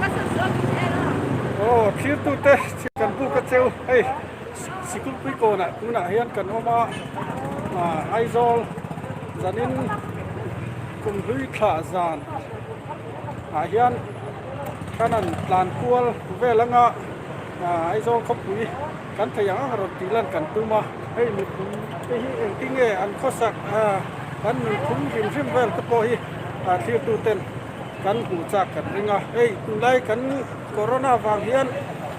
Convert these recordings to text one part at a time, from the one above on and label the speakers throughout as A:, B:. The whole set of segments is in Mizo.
A: Aw thirtute kan buk a cheu hei sikul kawnah tunah hian kan awm a ah Aizawl zanin kum hlui thlah zan ah hian kan han tlan kual vel anga ah Aizawl khawpui kan theih ang ang rawn tih lan kan tum a hei mipui te hi engtin nge an khawsak ah kan nunphung hrim hrim vel te pawh hi ah thirtu ten kan hmuh chak kan ring a hei tunlai kan corona vang hian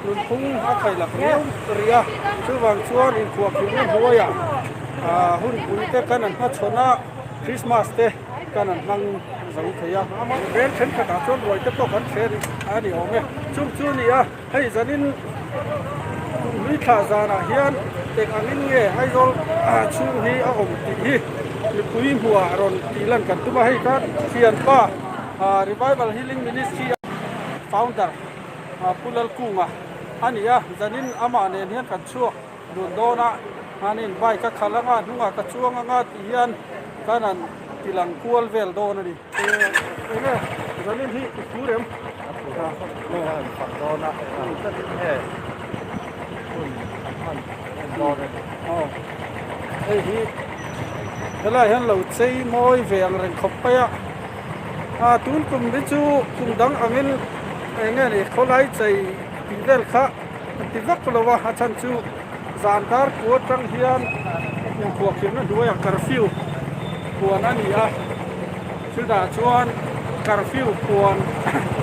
A: nunphung a khaih lak riau rih a chuvang chuan inkhuahkhirhna hnuaiah ah hunpui te kan an hmachhawn a Christmas te kan an hmang zo thei a veng thenkhatah chuan ruai te pawh kan thlen a ni awm e chung chu a ni a hei zanin hlui thlah zanah hian eng angin nge Aizawl chhung hi a awm tih hi mipui hmuhah rawn tih lan kan tum a hei kha thianpa Revival Healing Ministry founder Pu Lalkunga a ni a zanin amah nen hian kan chhuak dun dawn a hmanin bike a khalh anga hnungah ka chuang anga tih hian kan han ti lang kual vel dawn a ni. Enge zanin hi i thu rem? Hei hi helai hian lo chei mawi ve ang reng khawp mai a ah tun kum hi chu kum dang angin enge ni khawlai chei tih vel kha an ti vak lo a a chhan chu zan dar kua atang hian inkhuahkhirhna hnuaiah curfew puan a ni a chutah chuan curfew puan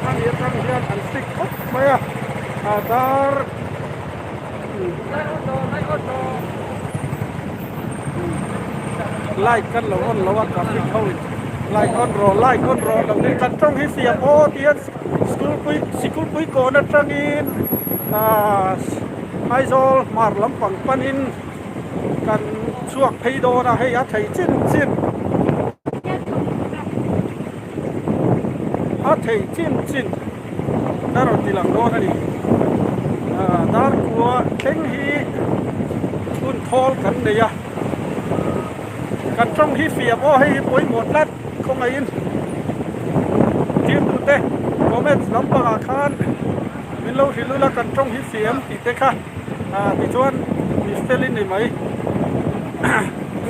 A: a nih atang hian an fik khawp mai a ah dar light kan lo on lo a traffic ho in light on rawh light on rawh lo ni kan tawng hi fiah aw ti hian school pui sikul pui kawn atangin ah Aizawl hmar lampang panin kan chhuak phei dawn a hei a thei chin chin a thei chin chin ka rawn ti lang dawn a ni ah darkua thleng hi hun thawl kan nei a kan tawng hi fiah pawh hei hi pawimawh tlat khawngaihin thirtute comments lampangah khan min lo hrilh ula kan tawng hi fiah em tih te kha ah tichuan mi felin ni mai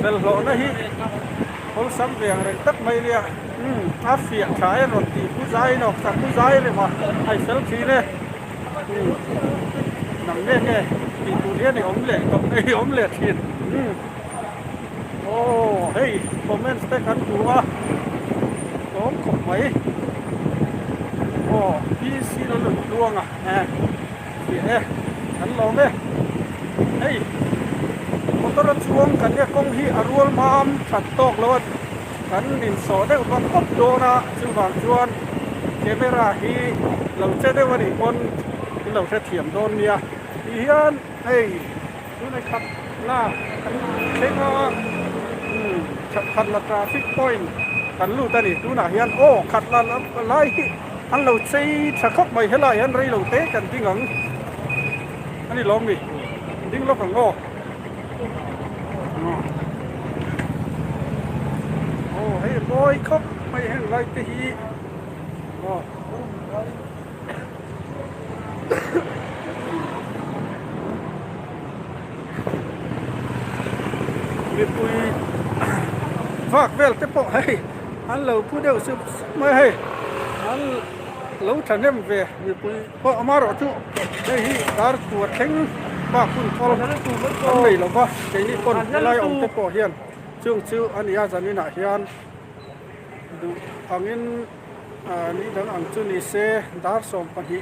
A: fel hlawhna hi awlsam ve ang reng tak mai nia umm a fiah tha e rawn tih pu zai in awk tak pu zai rem a a i fel thin e umm nang nge nge tih tur hian i awm leh tawp i awm leh thin umm aw hei comments te kan hmu a tlawm khawp mai aw PC la lut tluang a eh fiah e kan lawm e hei motor a chuang kan nia kawng hi a rual mam that tawk lo a kan insawh deuh vang khawp dawn a chuvang chuan camera hi lo che deuh a nih pawn in lo hrethiam dawn nia ti hian hei tunah khat la kan thleng a umm khat la traffic point kan lut a ni tunah hian aw khat la lai hi an lo chei tha khawp mai helaiah hian reilo te kan ding ang a ni lawm ni ding lawk ang aw. Aw hei mawi khawp mai heng lai te hi aw mipui vak vel te pawh hei an lo pu deuh sup sup mai hei an lo thahnem ve mipui pawh amaherawhchu hei hi dar kua thleng bak hun thawl an nei lo va keini pawn helai awm te pawh hian chung chu a ni a zaninah hian duh angin ah ni dang ang chu ni se dar 12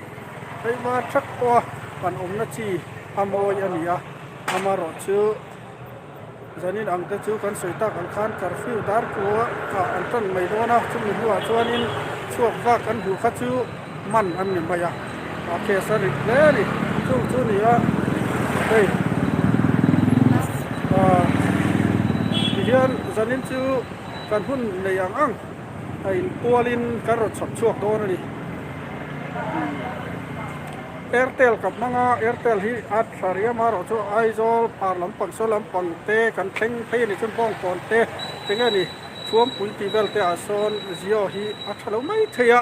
A: phei var thak pawha kan awmna chi a mawi a ni a amaherawhchu Zanin ang te chu kan sawi tak ang khan curfew dar kua ah an tan mai dawn a, chumi hnuah chuanin chhuak vak an hmuh kha chu man an ni mai a, a case a rit hle a ni, chung chu ni a hei ah tihian zanin chu kan hun nei ang ang a inkualin kan rawn chhawp chhuak dawn a ni. Airtel ka hmang a, Airtel hi a tha riam a erawh chu Aizawl phar lampang saw lampang te kan thleng phei a nih chuan Bawngkawn te eng nge ni Thuampui tih vel te ah sawn Jio hi a tha lo mai thei a,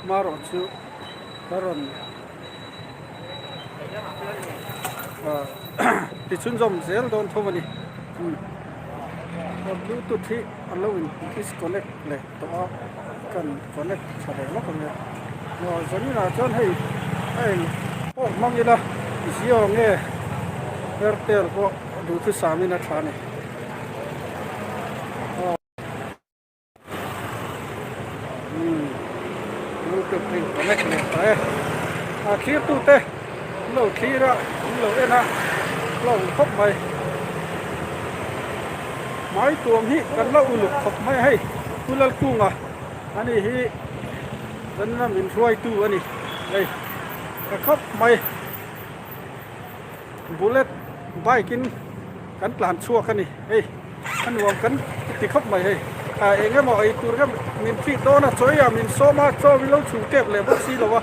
A: amaherawh chu Ka rawn ti chhunzawm zel dawn tho a ni. Bluetooth hi a lo in disconnect leh tawh a, kan connect tha leh lawk ang e. Zaninah chuan hei a eng pawh hmang ila Jio nge Airtel pawh duhthusamin a tha a ni. Bluetooth a in connect leh ta e. A thlir tute an lo thlir a, an lo en a, hlauh khawp mai. Hmai tuam hi kan la uluk khawp mai a hei, Pu Lalkunga ani hi kan ram inhruaitu a ni hei tha khawp mai. Bullet bike in kan tlan chhuak a ni hei a nuam kan ti khawp mai hei ah eng emaw ei tur kha min treat dawn a chawi ah min sawm a chaw min lo chhung tep leh bawk si lo a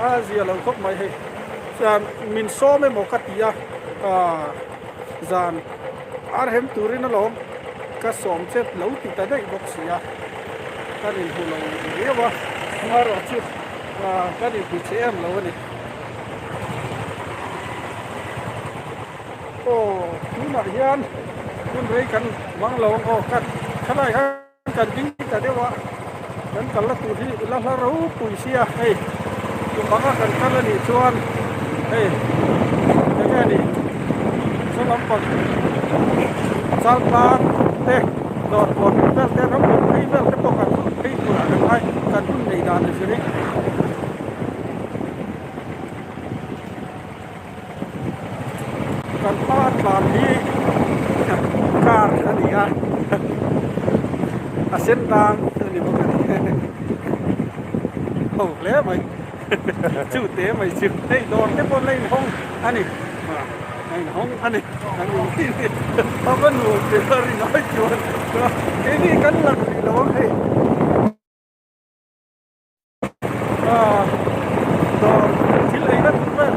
A: a zia lo khawp mai hei chuan min sawm emaw ka ti a ah zan ar hem turin alawm ka sawm che lo ti ta daih bawk si a kan inhmu lo riau a amaherawh chu ah kan inhmu che em lo a ni. Aw tunah hian hun rei kan mang lo ang aw kan thalai khan kan ding ta deuh a kan kalna tur hi la hla ropui sia hei tum anga kan kal a nih chuan hei enge a nih saw lampang chaltlang te dawr kawn vel te ram lam phei vel te pawh kan phei turah kan ngai kan hun nei dan a zir in. Kan hma tlan hi car a ni a a sen dang a ni bawk a ni ho hle mai chu te mai chu hei dawr te pawh la inhawng a ni a inhawng a ni a va nuam ve a rinai chuan keini kan lang rih lo ang hei. Dawr thil ei na tur vel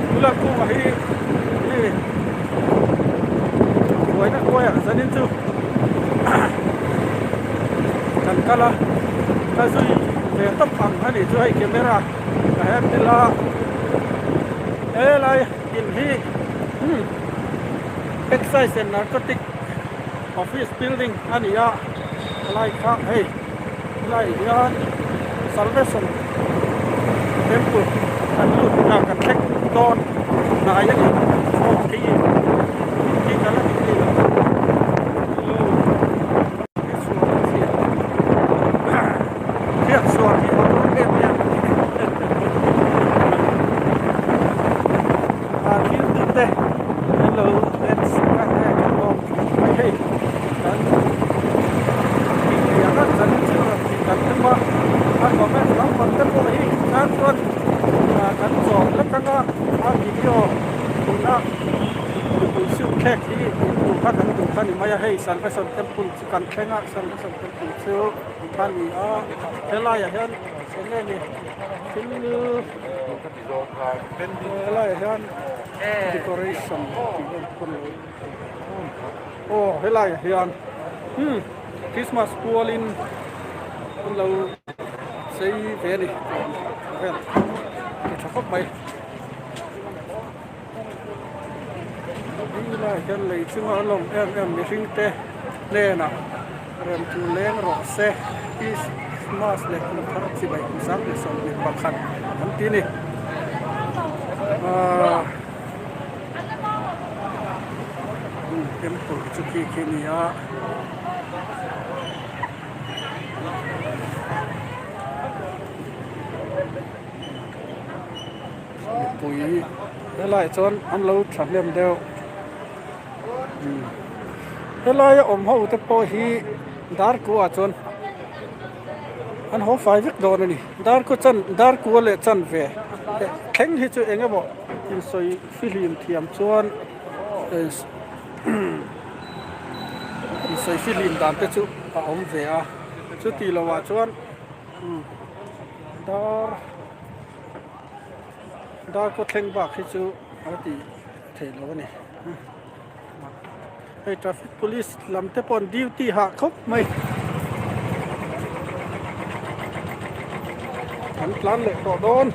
A: tula kunga hi hi buaina khuaiah zanin chu kan kal a ka zui ve tawp ang a nih chu hei camera ka handle a helai in hi excise and narcotic Office building a ni a, helai kha hei helai hian Salvation Temple kan lut a kan thleng dawn hnai a ni aw khi khi ka la ti thei lo hriat sual hi a awm em em a ni a thil tute an lo en sak a hei kan lawm mai hei kan tih theih ang a kan chu rawn tih kan tum a a comment lampang te pawh hi tan chuan kan zawm lek ang a a video tuna mipui suit thlek hi in duh kha kan duh kha ni mai a hei salvation temple chu kan thleng a salvation temple chu a ni a helaiah hian eng nge ni thil. Helaiah hian decoration tih vel pawh a ni aw helaiah hian hmm Christmas pualin an lo chei ve a ni vel ti tha khawp mai helaiah hian lei chunga a lawm em em mihring te hnenah rem chu leng rawh se Christmas leh kum thar chibai kum 2021 an ti a ni ahh temple chu khi khi a ni a. Mipui helaiah chuan an lo thahnem deuh. Helaia awm ho te pawh hi darkua chuan an haw fai vek dawn a ni darkua chan darkua leh chanve thleng hi chu eng emaw insawi fihlim thiam chuan insawi fihlim dan te chu a awm ve a chuti lovah chuan dar darkua thleng bak hi chu a ti. Theih loh a ni. Hei traffic police lam te pawh an duty hah khawp mai. An tlan leh tawh dawn.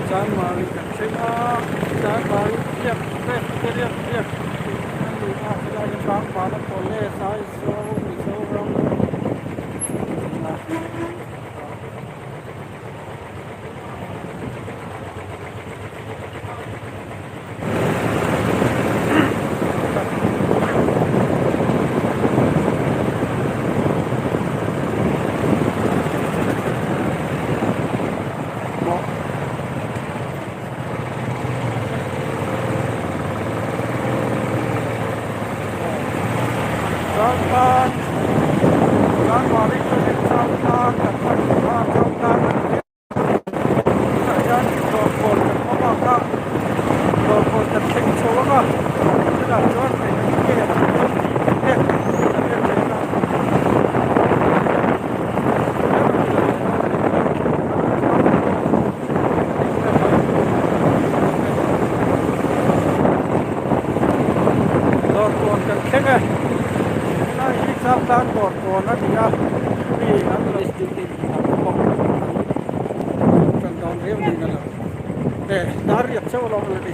A: Chanmari kan thleng a, Chanmari biak Presbyterian biak tih a ni a, helai hi Tlangvala College Aizawl Mizoram a ni a. Tunah hian dawrkawn kan hma bak a, dawrkawn kan thleng chho ang a, tunah chuan hei eng nge a awm dawn tih te kan en leh a. kawn kan thleng e. Helai hi Chaltlang dawr kawn a ni a, mi an lo bawk an tan dawn riau niin a lang. E dar riat chauh a lo awm a ni,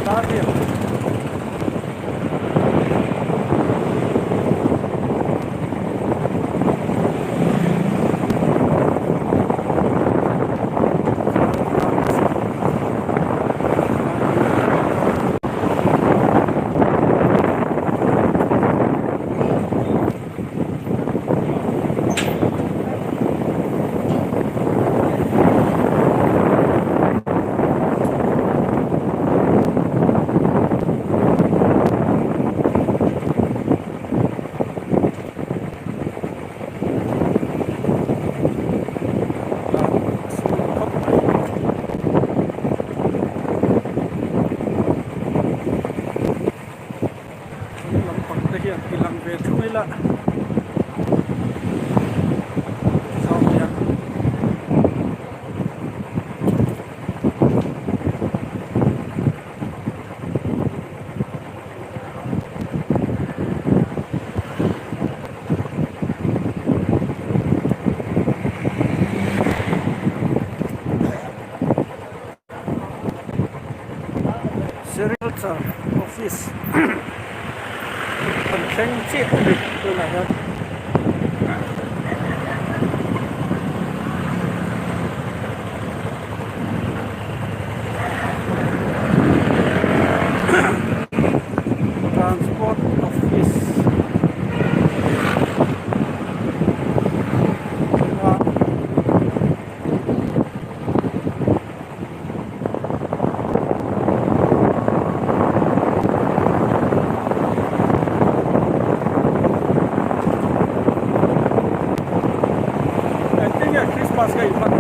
A: dar riat. Chung lampang te hian ti lang ve thung ila zawng hian. Sericulture office an thleng chiah a ni tunah hian. Transport office thleng a. Engtin nge Christmas ka inhman?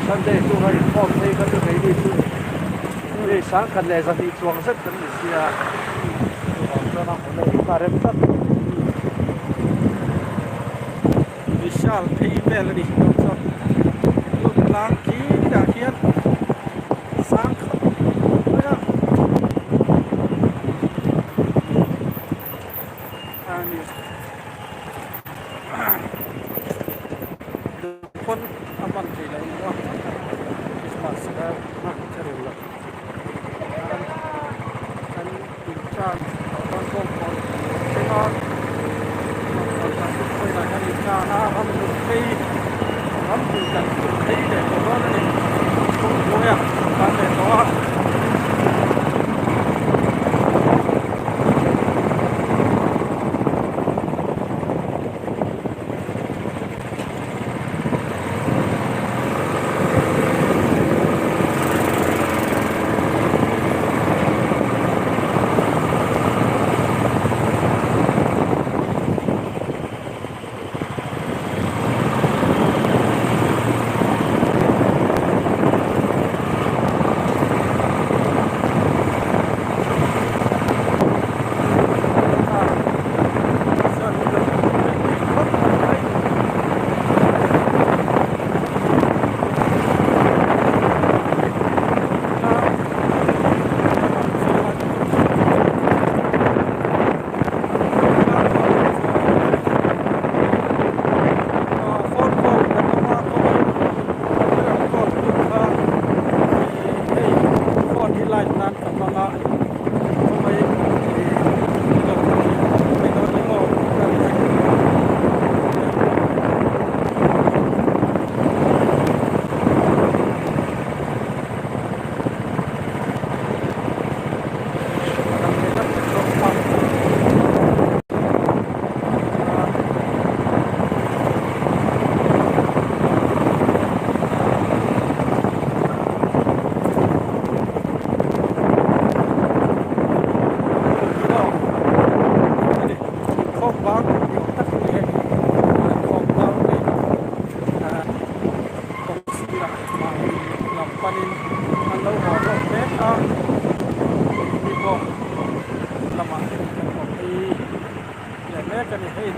B: Sunday chu ka inkhawm phei kha chu keini chu mi sangkhat leh zahnih chuang zet kan ni sia chuvang chuan a hmun a inka rem tlat.
A: Vishal phei vel a ni tawh chuan lut tlang khi ah khian sang khawp mai a a ni pawn a hman theih loh a Christmas kha hman kher lo kan intan thleng a kan intan a ram hmun phei ram hmun kan phei leh tawh dawn a ni kawngpuia kan leh tawh a.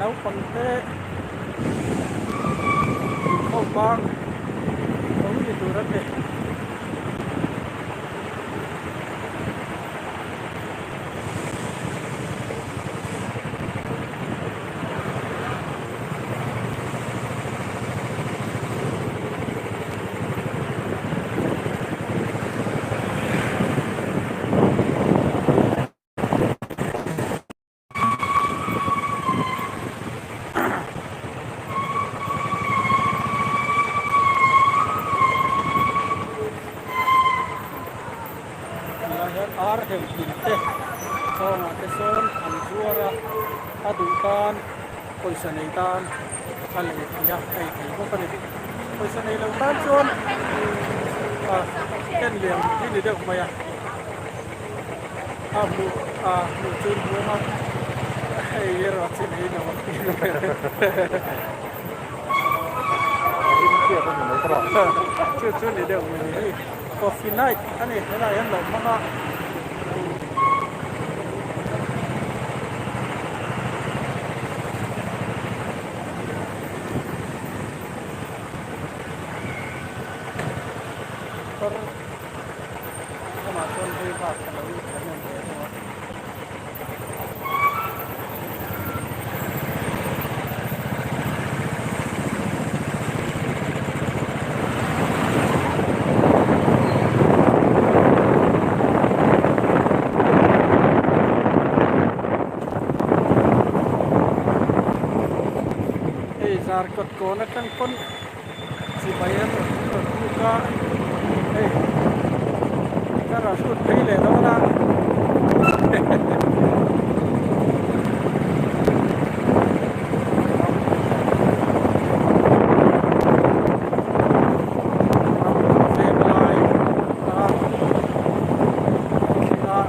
A: Naupang te inkhawm bang tho ni tur a ni. Tunah hian ar heuh hlim te kawngah te sawn an zuar a, a duh tan pawisa nei tan a lei thei a, ei thei bawk a ni. Pawisa nei lo tan chuan en liam hi ni deuh mai a. A hmuh a hmuh chu in hmuh a hei erawh chin hi lo ang tih mai chu chu ni deuh mai hei coffee night a ni helai hian lo hmang a. Lamah chuan hei bak a lo thahnem ve deuh a. Hei zarkawt kawn atang pawn Chibai an rawn tuk a, hei ka rawn hrut phei leh dawn a. Venglai a thleng a,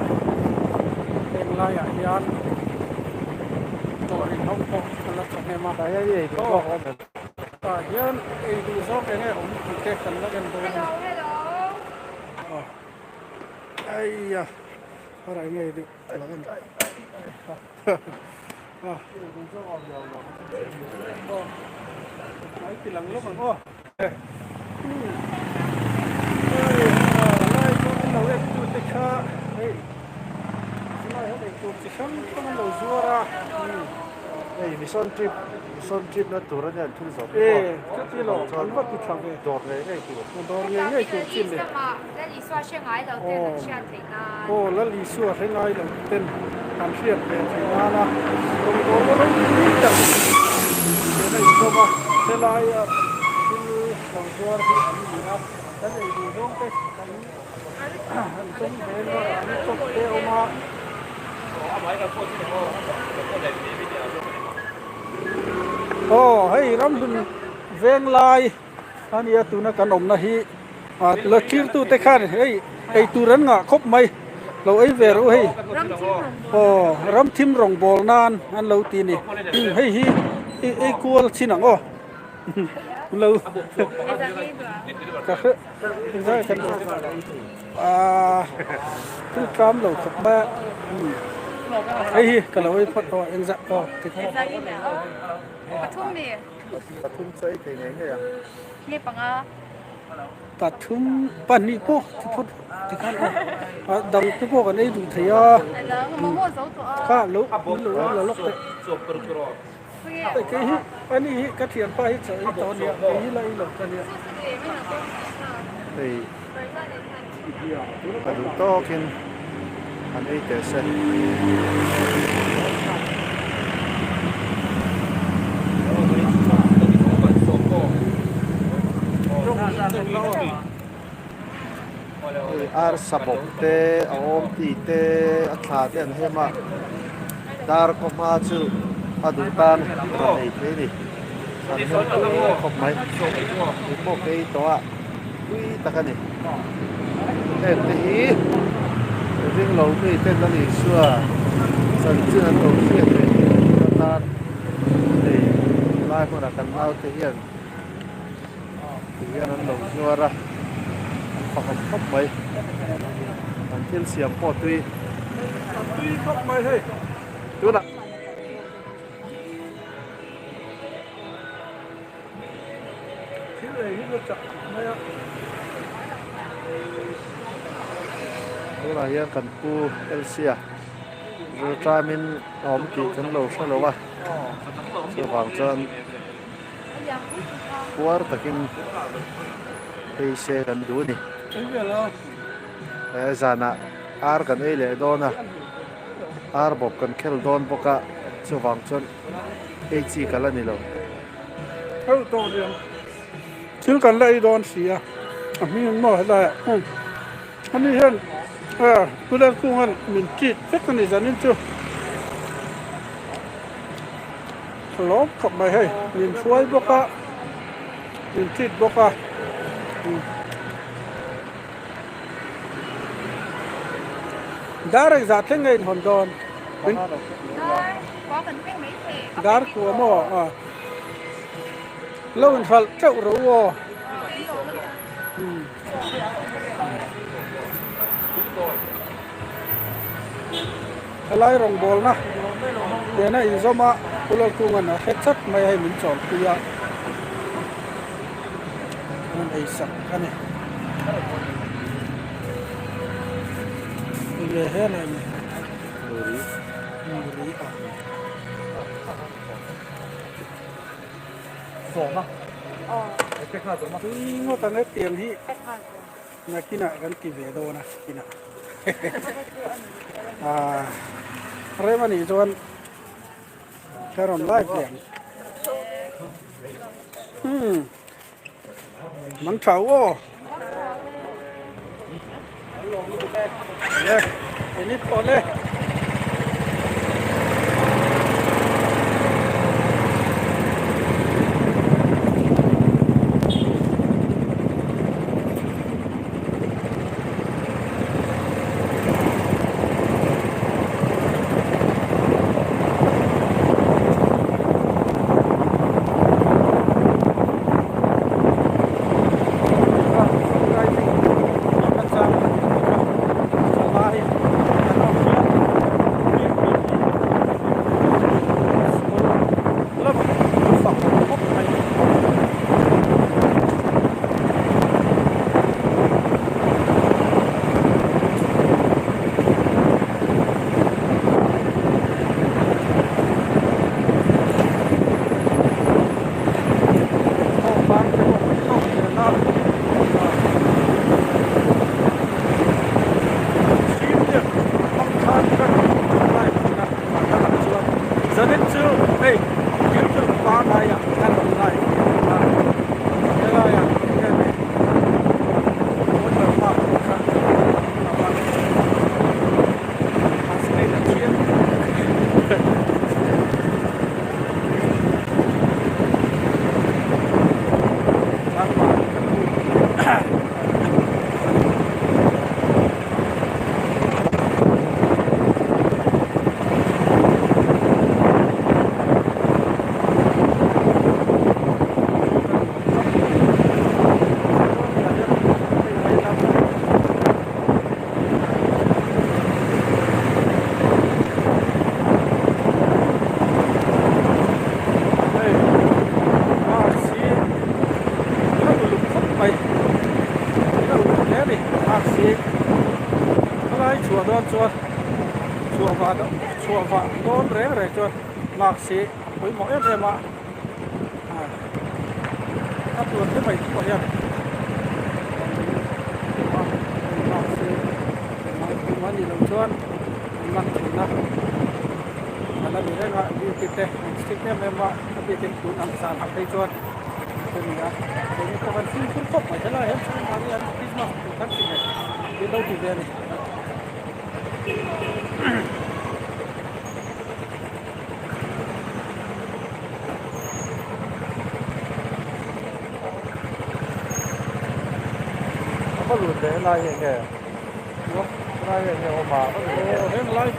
A: venglaiah hian dawr inhawng pawh a la thahnem a. Tah hian ei duh zawk enge awm tih te kan la en dawn a ni. Aw aia a rai ngei duh ka lo en a aw ai ti lang lawk ang aw lai pawh an lo en tu te kha hei lai hian eitur chi hrang hrang an lo zuar a.
B: Hei mission trip mission trip na tur ania an thil zawh
A: te pawh e chuti lo an va ti tha ve
B: dawr ngei ngei tur
A: dawr ngei ngei tur chin
C: ni Lal Isua hre ngai lo ten an hriat theih nan
A: aw Lal Isua hre ngai lo ten an hriat ve theih nan a rawngbawlna ropui tak nen a inzawm a helaia thil lo zuar hi an ni a kan ei duh zawng te kan an tum ve a an chawp te a awm a. Aw hei ramhlun veng lai a nia tuna kan awmna hi ah la thlir tute khan hei eitur an ngah khawp mai lo ei ve rawh u hei aw ramthim rawngbawl nan an lo ti a ni hei hi ei kual chin ang aw lo ka hre Aaa thil tlam lo khawp mai a hei hi ka lo ei phawt tawh a engzah aw tikhan
C: Pathum mi
B: Pathum chu ei thei ngei ngei ang.
C: Nge panga.
A: Pathum pahnih pawh ti phawt tikhan aw a dang te pawh kan ei duh thei a kha lo lo la lawk teh. Kei hi ani hi ka thianpa hi chaw ei tawh ania kei hi la ei lo ka nia.
B: Hei ka duh tawkin han ei teh se. Hei arsa bawk te a awm ti te a thla te an hem a dar khaw hma chu a duh tan rawn ei thei a ni an hem tui khawp mai tui pawh ka ei tawh a tui tak a ni heng te hi ring lo mi ten an Isua chanchin an lo hriat ve theih na tur atan hei lai hmunah kan naute hian. Ti hian an lo zuar a, an fakawm khawp mai. An thil siam pawh tui.
A: Tui khawp mai hei.
B: Tunah.
A: Thil ei hi ka chak khawp mai a.
B: Tunah hian kan pu Elsia rilṭamin a awm tih kan lo hre lo a, chuvang chuan puar takin ei se kan duh a ni. He zanah ar kan ei leh dawn a, ar bawp kan khel dawn bawk a, chuvang chuan ei chi ka la ni lo.
A: Heuh tawh liam thil kan la ei dawn si a, a hming eng maw helai ah heng ani hian pular kungan min treat vek a ni zanin chu a lawm khawp mai hei min hruai bawk a min treat bawk a. Dar engzah thleng nge inhawn dawn? Dar kua maw? Aw. Lo inhralh teuh rawh u aw. Helai rawngbawlna nena inzawm a Pu Lalkunga'n a hre chat mai a hei min chawlpui a, an eisak a ni. Enge helai ni? Muri. Muri a.
D: Sawma.
A: Tui ngawt ang e tiang hi. Nakinah kan ti ve dawn a kinah ah rem anih chuan ka rawn live leh ang umm mang tha u aw le ini pawh le. Zanin chu hei thiltur pangngai ah kan rawn live a, helai ah hian hei water park kha a awm a, a screen a thiam. Hei mask hi a uluk khawp mai a uluk hle a ni mask hi helai chhuah dawn chuan chhuah vah chhuah vah dawn reng reng chuan mask hi a pawimawh em em a a tur te mai pawh hian mask hi a nih loh chuan an man thin a. A la ni reng a, duty te an strict em em a, a bikin tun ang zan ah phei chuan a ni a, keini pawh kan fimkhur khawp mai, helai hian chhungah hian Christmas tur kan ti ngei tih lo ti ve a ni.
B: A va lut leh helai hi enge? Helai hi enge awm a? A va lut leh.
A: Aw henglai.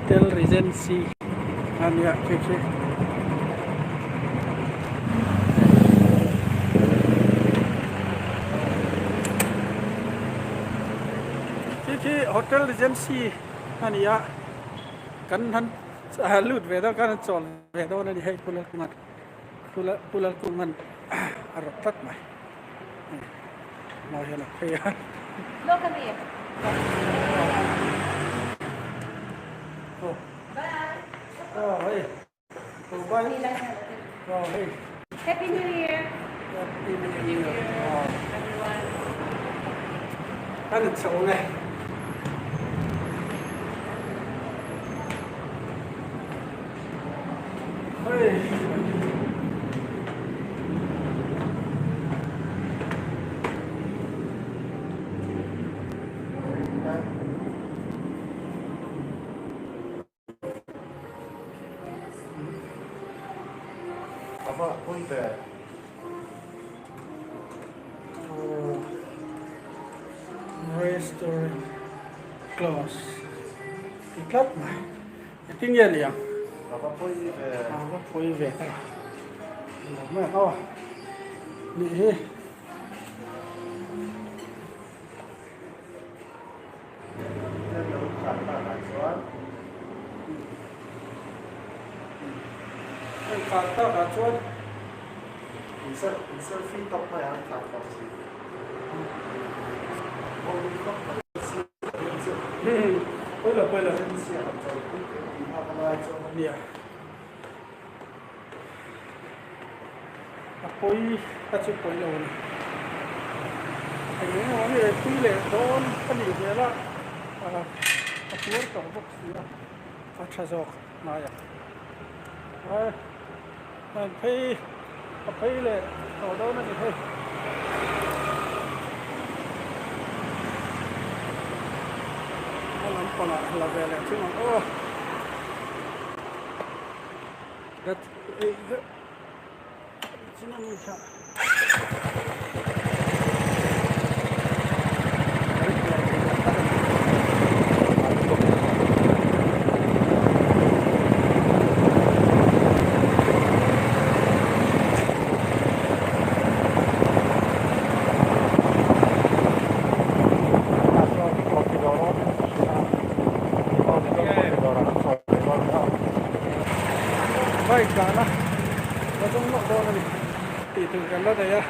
A: Hotel Regency a nia khi khi. Khi khi Hotel Regency a ni a kan han lut ve dawn kan han chawl ve dawn a ni hei Pu Lalkungan Pu Lalkungan a rawt tlat mai. Mawi hian a phei a.
C: Lawk a mi.
A: Oh.
C: Bye.
A: Oh, hey. Oh, bye. Oh, hey.
C: Happy New Year.
A: Happy New Year. Oh.
C: Everyone.
A: Kan in chho nge.
B: Ava pawi ve.
A: Restaurant close ti tlat mai. Engtin nge ni ang?
B: A va pawi ve.
A: A va pawi ve hei. Lo mai ang aw. Nih hi.
B: Tlem lo khar tak ah chuan.
A: Heng khar tak ah chuan.
B: In selfie tawp mai ang khar tawp si.
A: Pawi lo pawi lo. Nia. A pawi a chu pawi lo a ni. Eng eng emaw nge tui leh dawn a nih hmel a, a tuar tawh bawk si a, a tha zawk hnai ang. An phei a phei leh tawh dawn a ni hei. A lampangah la ve leh thung ang aw. That ei deuh chin a ni kha. Bike dahna la zawng lawk dawn a ni tih tur kan la nei a.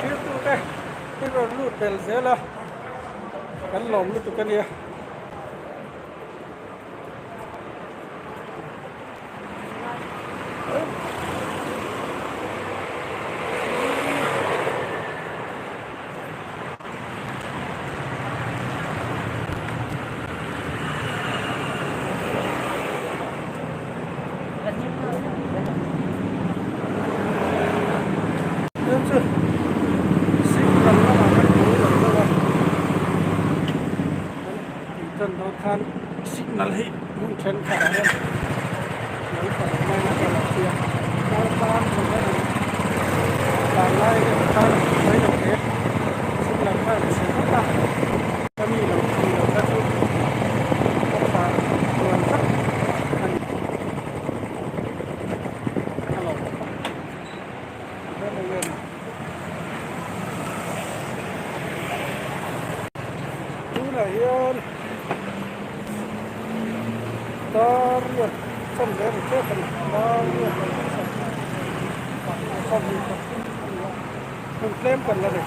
A: Thirtute hi rawn lut bel zel a, kan lawm lutuk a nia. Signal lamah kan buai lo deuh a kan tih tan dawn khan signal hi hmun thenkhatah hian lo tha lo mai a lo tia kawng tan chu hian an tlan lai deuh khan mai lo hle signal kha an chhe vek a ka mi lo tih loh kha chu a tha tuan vek a ni a lo Tunah hian dar riat chanve a ni tep a ni dar riat 23 a ni a hmun tlem kan la nei.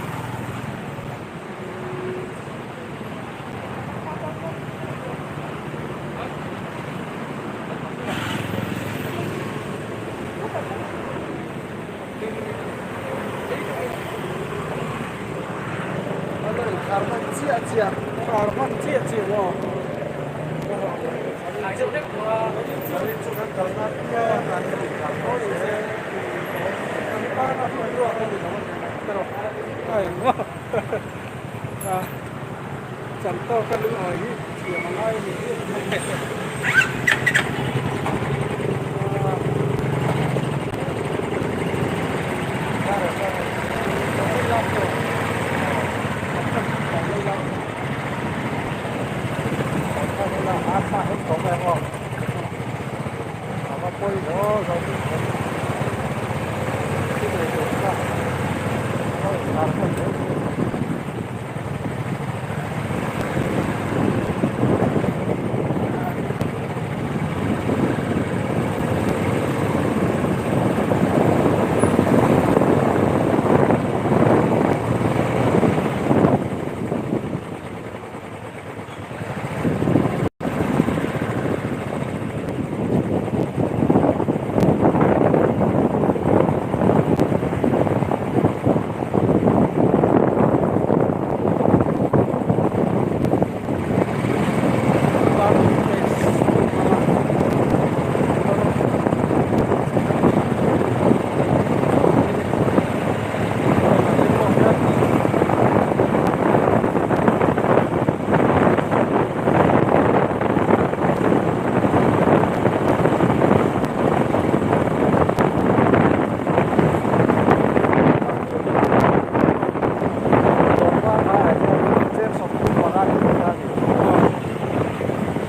A: chiah chiah maw? Chan tawk a lungawi hi thiam a ngai a ni hi.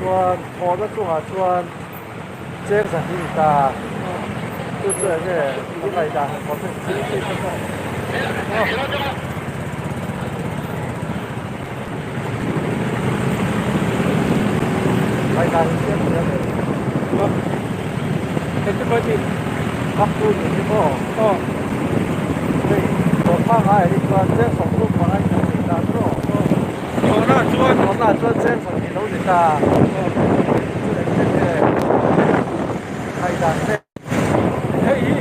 B: Chuan thawhna chungah chuan cheng zahnih ni ta chu chu eng nge i ngaihdan han comment ngaihdan hi siam thei a ni. Khap tu ni hi maw? Hei tawhma ngaiah hi chuan cheng 35 in lo ni ta chu.
A: Tawhna chuan
B: Tawhna chuan cheng 20 lo ni ta. Chu eng nge ngaihdan te.
A: Hei hi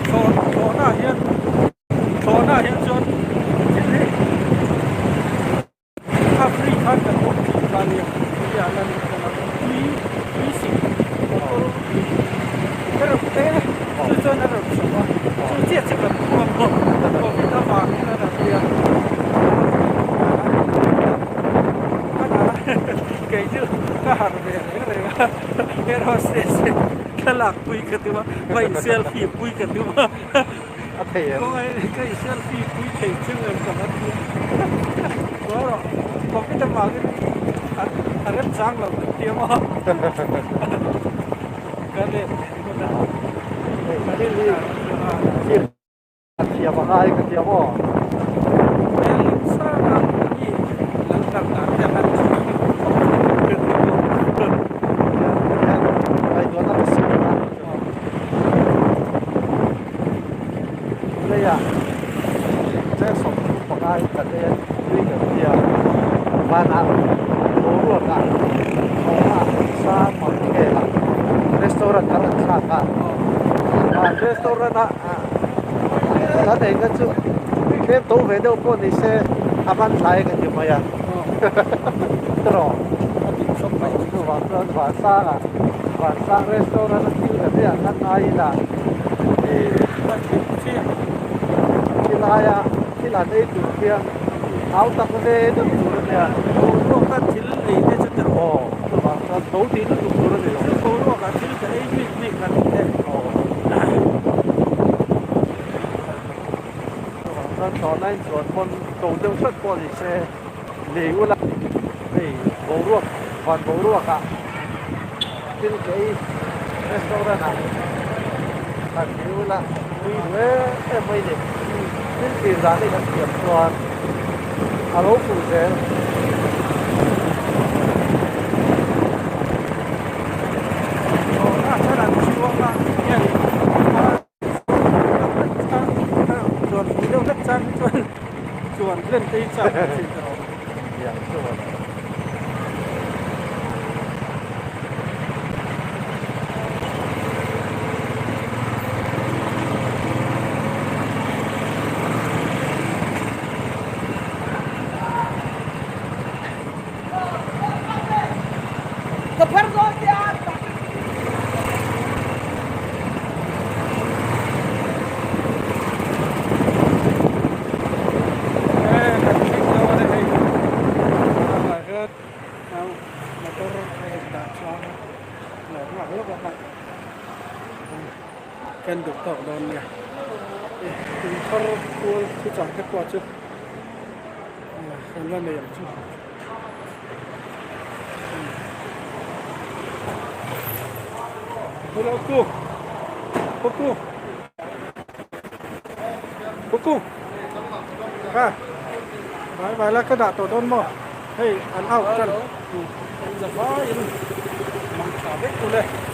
A: thlawhna hian thlawhna hian chuan thil hi A free khan kan awm thin kha nia, hetiang hian tui tui sik motor te reuh te chu chuan a rawn chho a, chu chiah chu kan khum a maw covid avangin a rawn nia kei chu ka harh ve reng reng a air hostess te thlalak pui ka tum a va in selfie pui ka tum a.
B: A thei em?
A: Kawng ka i selfie pui thei chung em ka han ti a. Chuan rawh covid avangin a remchang lo kan ti a maw? Ka let hun a.
B: Hei thil hi thil a thiam a ngai ka ti a maw?
A: Hmel sanga mi lo lang dan te han thiam ka ti a maw?
B: Ngaihtuahna ka siam a. Leiah cheng 35 in kan ei a tui kan tia vanah boruakah thawhah sang mangkhel ah restaurant kan rawn thlak a van restaurant ah kan ei na chu tlem to ve deuh pawh ni se a man hlai ka ti mai a tiraw chuvang chuan vansangah Vansang restaurant a thil kan ei ah khan ngai ila tilaia thil han ei tur khian hau tak ve deuh tur a nia.
A: Boruaka thil ei te chu tirh
B: aw chuvang chuan tho tih lutuk tur a ni lo.
A: Chu boruaka thil ka ei bik bik han ti te.
B: Aw chuvang chuan tawhna in chuan pawn to deuh hret pawh ni se lei ula hei boruak van boruakah thil ka ei restaurant ah han ti ula tui duh em em mai ni thil thlir dan hi kan thiam chuan a lo fuh zel.
A: Chuan deuh hlek chang hi chuan chuan len te hi chak a thin ta awm. thar pual thuchah te pawh chu kan la nei ang chu. Hello ku. Ku. Ku. Ha. Vai vai la ka dah tawh dawn maw? Hei an out tan. Zavaiin mang tha vek ule.